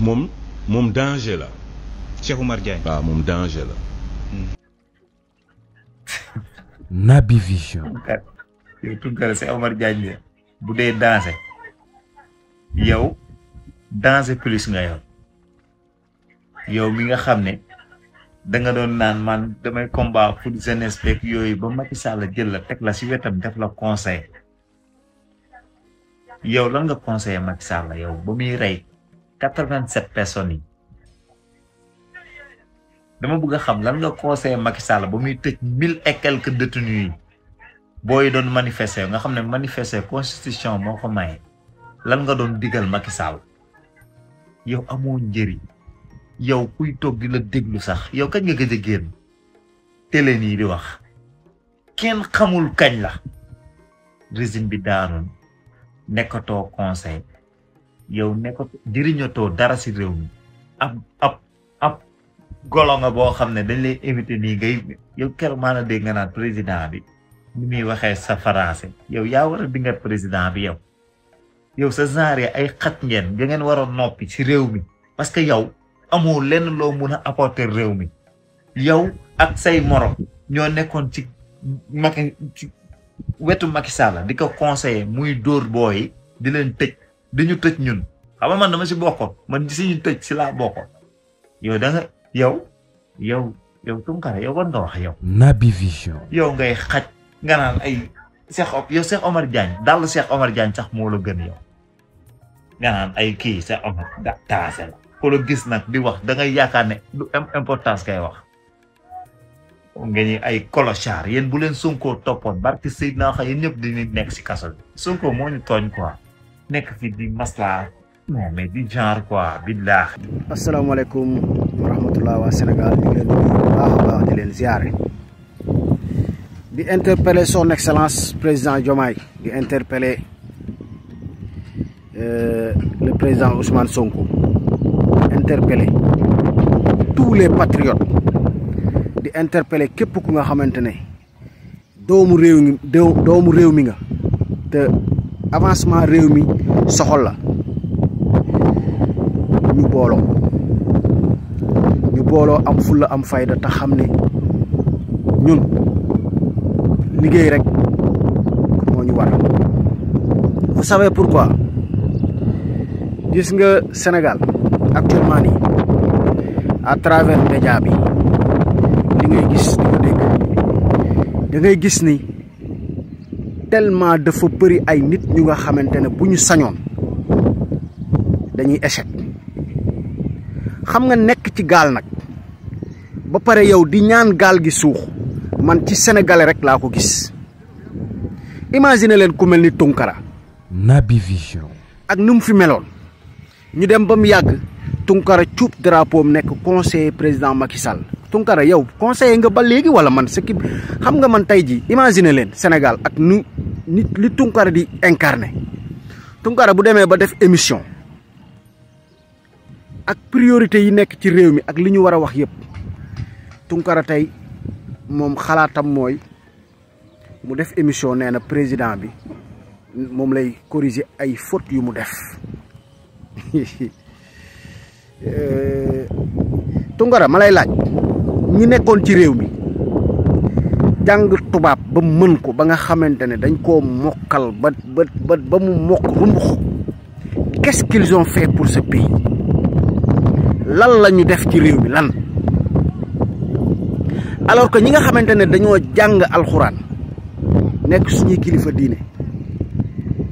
moom danger la. Cheikh Oumar Diagne. waaw moom danger la. Naby Vision. yow Tounkara Cheikh Oumar Diagne bu dee danger yow danger plus nga yow mi nga xam ne da nga doon naan man damay combat pour jeunesse beeg yooyu ba Macky Sall jël la teg la si wetam def la conseil yow lan nga conseiller Macky Sall yow ba muy rey 87 personnes yi dama bëgg a xam lan nga conseiller Macky Sall ba muy tëj 1000 et quelques détenus yi booy doon manifester nga xam ne manifester constitution moo ko maye lan nga doon digal Macky Sall yow amoo njëriñ yow kuy toog di la déglu sax yow kañ nga gëj a génn télé nii di wax kenn xamul kañ la régime bi daanoon nekkatoo conseil yow nekkatoo jëriñatoo dara si réew mi ab golo nga boo xam ne dañ lay invité nii ngay yow keroog maanaam dégg nga naan président bi ni muy waxee sa français yow yaa war a dingat président bi yow sa genre ay xat ngeen da ngeen war a noppi si réew mi parce que yow amoo lenn loo mun a apporter réew mi yow ak say morom ñoo nekkoon ci wetu Macky Sall di ko conseiller muy dóor booy di leen tëj di ñu tëj ñun xam nga man dama si bokkoon man si ñu tëj si laa bokkoon yow da nga yow Tounkara yow war nga wax yow. Naby Vision. yow ngay xaj nga naan ay Cheikh Oumar Diagne dal Cheikh Oumar Diagne sax moo la gën yow nga naan ay kii Cheikh Oumar taase la ko la gis nag di wax da ngay yaakaar ne du importance kay wax nga ñi ay clochard yéen bu leen Sonko toppoon barki Seydina xa yéen ñëpp di nekk si kaso bi Sonko moo ñu tooñ quoi nekk fi di masla non mais di genre quoi billah. asalaamaaleykum wa rahmatullah waa Sénégal ñu leen nuyu bu baax a baax di leen ziare di interpeller son excellence président Diomaye di interpeller le président Ousmane Sonko interpeller tous les patriotes di interpeller képp ku nga xamante ne doomu réew mi nga te avancement réew mi soxol la ñu booloo am fulla am fayda te xam ne ñun liggéey rek moo ñu war. vous savez pourquoi gis nga Sénégal actuellement nii à travers média bi li ngay gis di ko dégg da ngay gis ni tellement dafa bëri ay nit ñu nga xamante ne bu ñu sañoon dañuy échec. xam nga nekk ci gaal nag ba pare yow di ñaan gaal gi suux man ci sénégalais rek laa ko gis imagine leen ku mel ni Tounkara. Naby Vision. ak nu mu fi meloon ñu dem ba mu yàgg Tounkara cuub drapeau am nekk conseiller président Macky Sall. Tounkara yow conseiller nga ba léegi wala man ce qui xam nga man tey ji imagine leen Sénégal ak nu nit li Tounkara di incarné Tounkara bu demee ba def émission ak priorité yi nekk ci réew mi ak li ñu war a wax yëpp Tounkara tey moom xalaatam mooy mu def émission nee na président bi moom lay corriger ay fautes yu mu def Tounkara ma lay laaj ñi nekkoon ci réew mi jàng tubaab ba mën ko ba nga xamante ne dañ koo mokkal ba mu mokk rumbux qu'est-ce qu'ils ont fait pour ce pays lan la ñu def ci réew mi lan alors que ñi nga xamante ne dañoo jàng alxuraan nekk suñuy kilifa diine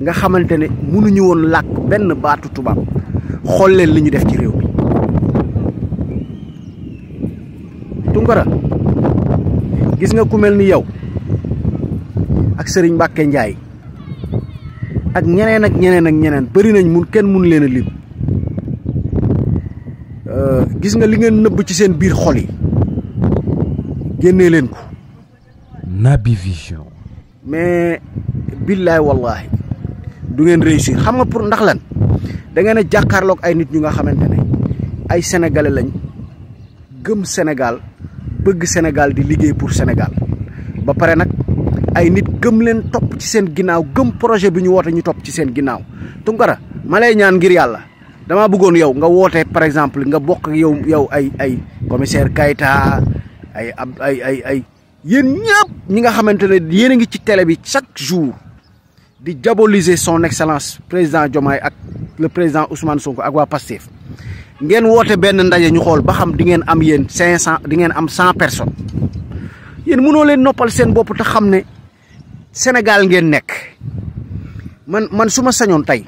nga xamante ne mënuñu woon làkk benn baatu tubaab xool leen li ñu def ci réew mi Tounkara gis nga ku mel ni yow ak Serigne Mbacké Ndiaye ak ñeneen bëri nañ kenn mun leen a lim gis nga li ngeen nëbb ci seen biir xol yi génnee leen ko. Naby Vision. mais billaay wallahi du ngeen réussir xam nga pour ndax lan da ngeen a jàkkaarloog ay nit ñu nga xamante ne ay sénégalais lañ gëm Sénégal bëgg Sénégal di liggéey pour Sénégal ba pare nag ay nit gëm leen topp ci seen ginnaaw gëm projet bi ñu woote ñu topp ci seen ginnaaw Tounkara ma lay ñaan ngir yàlla dama bëggoon yow nga woote par exemple nga bokk ak yow ay commissaire Kayta ay yéen ñëpp ñi nga xamante ne yéen a ngi ci télé bi chaque jour di diaboliser son excellence président Diomaye ak le président Ousmane Sonko ak waa Pastef ngeen woote benn ndaje ñu xool ba xam di ngeen am yéen 500 di ngeen am 100 personnes yéen mënoo leen noppal seen bopp te xam ne Sénégal ngeen nekk man su ma sañoon tey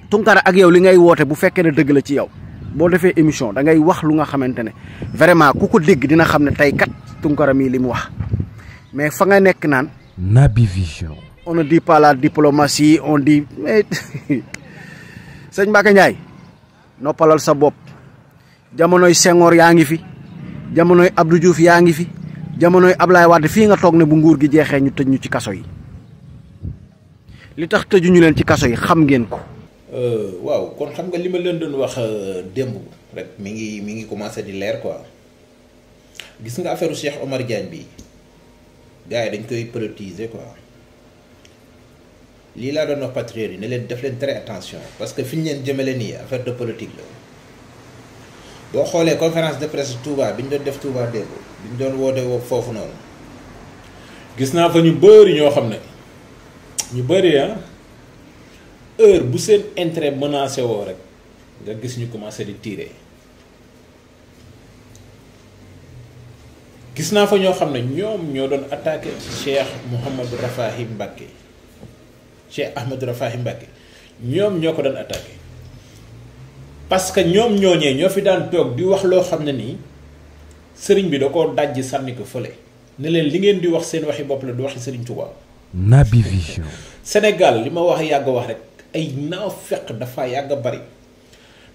Tunkara ak yow li ngay woote bu fekkee ne dëgg la ci yow boo defee émission da ngay wax lu nga xamante ne vraiment ku ko dégg dina xam ne tey kat Tunkara mii li mu wax mais fa nga nekk naan Naby Vision. on ne dit pas la diplomatie on dit sëñ Mbacké Ndiaye noppalal sa bopp jamonoy Senghor yaa ngi fi jamonoy Abdou Diouf yaa ngi fi jamonoy Ablaye Wade fii nga toog ne bu nguur gi jeexee ñu tëj ñu ci kaso yi li tax tëjuñu leen ci kaso yi xam ngeen ko. waaw kon xam nga li ma leen doon wax démb rek mi ngi commencé di leer quoi gis nga affaire Cheikh Omar Diagne bi gars yi dañ koy politiser quoi lii laa doon wax patriote yi ne leen def leen très attention parce que fi ñu leen jëmale nii affaire de politique la boo xoolee conférence de presse Touba bi ñu doon def Touba démb bi ñu doon woote woo foofu noonu gis naa fa ñu bëri ñoo xam ne ñu bëri heure bu seen intérêt menacé woo rek nga gis ñu commencé di tirer gis naa fa ñoo xam ne ñoom ñoo doon attaqué Cheikh Mouhamadou Rafahi Mbacké Cheikh Ahmadou Rafahi Mbacké ñoom ñoo ko doon attaqué parce que ñoom ñooñee ñoo fi daan toog di wax loo xam ne nii sëriñ bi da koo dajji sànni ko fële ne leen li ngeen di wax seen waxi bopp la du waxi sëriñ Touba. Naby Vision. Sénégal li ma wax yàgg wax rek ay naafeq dafa yàgg a bari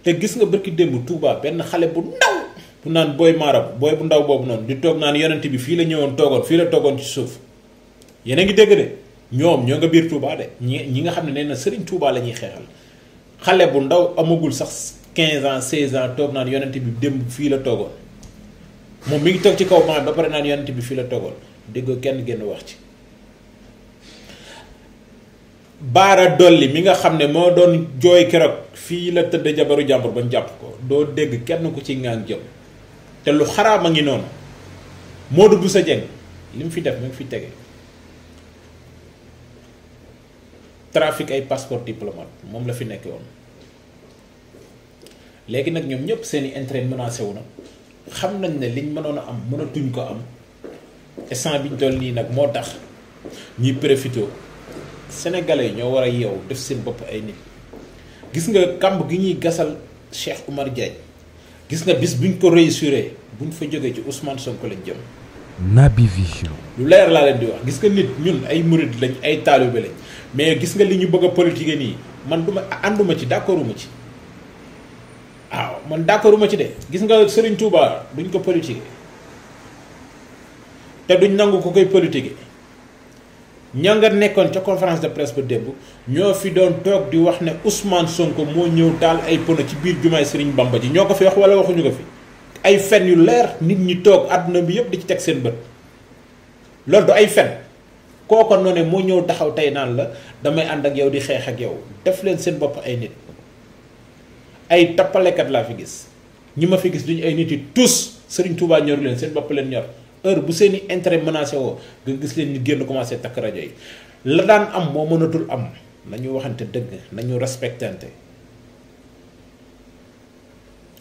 te gis nga bërki démb Touba benn xale bu ndaw bu naan booy maarab booy bu ndaw boobu noonu di toog naan yonent bi fii la ñëwoon toogoon fii la toogoon ci suuf yéen a ngi dégg de ñoom ñoo nga biir Touba de ñi nga xam ne nee na Serigne Touba la ñuy xeexal xale bu ndaw amagul sax 15 ans 16 ans toog naan yonent bi démb fii la toogoon moom mi ngi toog ci kaw ban ba pare naan yonent bi fii la toogoon déggoo kenn génn wax ci. Baara Dolli mi nga xam ne moo doon jooy keroog fii la tëdd jabaru jàmbur ba ñu jàpp ko doo dégg kenn ku ci ngaan jëm te lu xaraam a ngi noonu Modou Boussa Dieng li mu fi def mi ngi fi tege trafic ay passeport diplomate moom la fi nekk woon léegi nag ñoom ñëpp seeni intérêt menacé wu na xam nañ ne liñ mënoon a am mënatuñ ko am instant biñ toll nii nag moo tax ñuy profité Sénégalais yi ñoo war a yeewu def seen bopp ay nit gis nga kàmb gi ñuy gasal Cheikh Omar Diagne gis nga bis buñ ko réussiré buñ fa jógee ci Ousmane Sonko lañ jëm. Naby Vision. lu leer laa leen di wax gis nga nit ñun ay murid lañ ay taalibe lañ mais gis nga li ñu bëgg a politique nii man duma ànduma ci d'accorduma ci waaw man d'accorduma ci de gis nga Serigne Touba duñ ko politique te duñ nangu ko koy politique. ña nga nekkoon ca conférence de presse ba démb ñoo fi doon toog di wax ne Ousmane Sonko moo ñëw taal ay pono ci biir jumaay Serigne Bamba ji ñoo ko fi wax wala waxuñu ko fi ay fen yu leer nit ñi toog àdduna bi yëpp di ci teg seen bët loolu du ay fen kooko noonu moo ñëw taxaw tey naan la damay ànd ak yow di xeex ak yow def leen seen bopp ay nit ay tappalekat laa fi gis ñi ma fi gis duñu ay nit yi tous Serigne Touba ñoru leen seen bopp leen ñor heure bu seeni intérêt menacé woo nga gis leen ñu génn commencé takk rajo yi la daan am moo mënatul am nañu waxante dëgg nañu respectante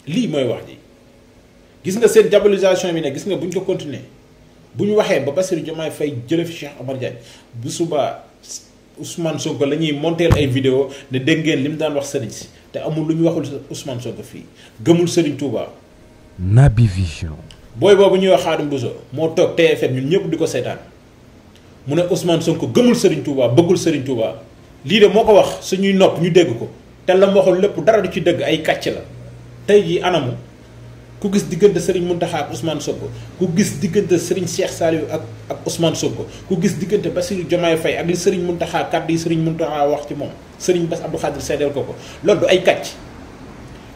lii mooy wax ji gis nga seen diabolisation bi ne gis nga bu ñu ko continuer bu ñu waxee ba Bassirou Diomaye Faye jële fi Cheikh Omar Diagne bu subaa Ousmane Sonko la ñuy monteel ay vidéo ne dégg ngeen li mu daan wax sëriñ si te amul lu ñu waxul Ousmane Sonko fii gëmul Serigne Touba. Naby Vision. booy boobu ñuy wax Khadim Bousso moo toog TFM ñun ñëpp di ko seetaan mu ne Ousmane Sonko gëmul Serigne Touba bëggul Serigne Touba lii de moo ko wax suñuy nopp ñu dégg ko te la mu waxul lépp dara du ci dëgg ay kàcc la tey jii anamu ku gis diggante Serigne Mountakha ak Ousmane Sonko ku gis diggante Serigne Cheikh Saliou ak Ousmane Sonko ku gis diggante Bassirou Diomaye Faye ak li Serigne Mountakha kàddu yi Serigne Mountakha wax ci moom Serigne Bass Abdou Khadre seedeel ko loolu du ay kàcc.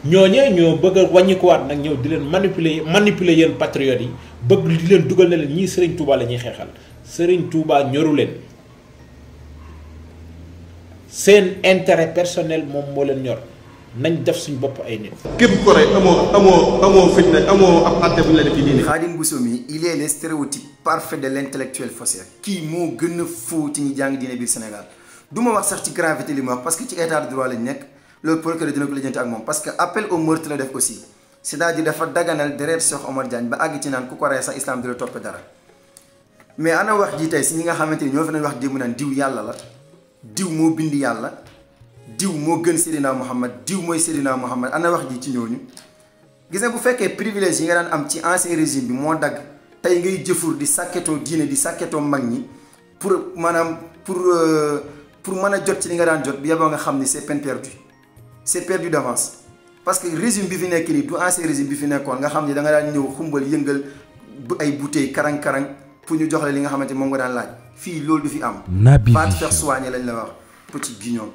ñooñee ñoo bëgg a wàññikuwaat nag ñëw di leen manipuler yéen patriotes yi bëgg di leen dugal ne leen ñii Serigne Touba la ñuy xeexal Serigne Touba ñoru leen seen intérêt personnel moom moo leen ñor nañ def suñ bopp ay nit. képp ko rey amoo fitna amoo ab àtte bu ñu la def ci diine. Khadim Bousso mi il est le stéréotype parfait de l'intellectuel faussaire. kii moo gën a faux ci ñi jàng diine biir Sénégal du ma wax sax ci gravité li ma wax parce que ci état de droit lañ nekk loolu procureur dina ko lijjanti ak moom parce que appel au meurtre la def aussi c'est-à-dire dafa daganal deret Cheikh Omar Diagne ba àgg ci naan ku ko rey sax islam di la topp dara mais ana wax ji tey si ñi nga xamante ni ñoo fi nañ wax démb naan diw yàlla la diw moo bind yàlla diw moo gën Seydina Muhammad diw mooy Seydina Muhammad ana wax ji ci ñooñu gis nga bu fekkee privilège yi nga daan am ci ancien régime bi moo dagg tey ngay jëfur di sàkketoo diine di sàkketoo mag ñi pour maanaam pour mën a jot ci li nga daan jot bi yeboo nga xam ni c'est peine perdue c'est perdu d'avance parce que régime bi fi nekk nii du ancien régime bi fi nekkoon nga xam ni da nga daan ñëw xumbal yëngal ay bouteilles karang-karang pour ñu jox la li nga xamante moom nga daan laaj fii loolu du fi am. Naby Vision va te faire soigner lañ la wax petit guignon.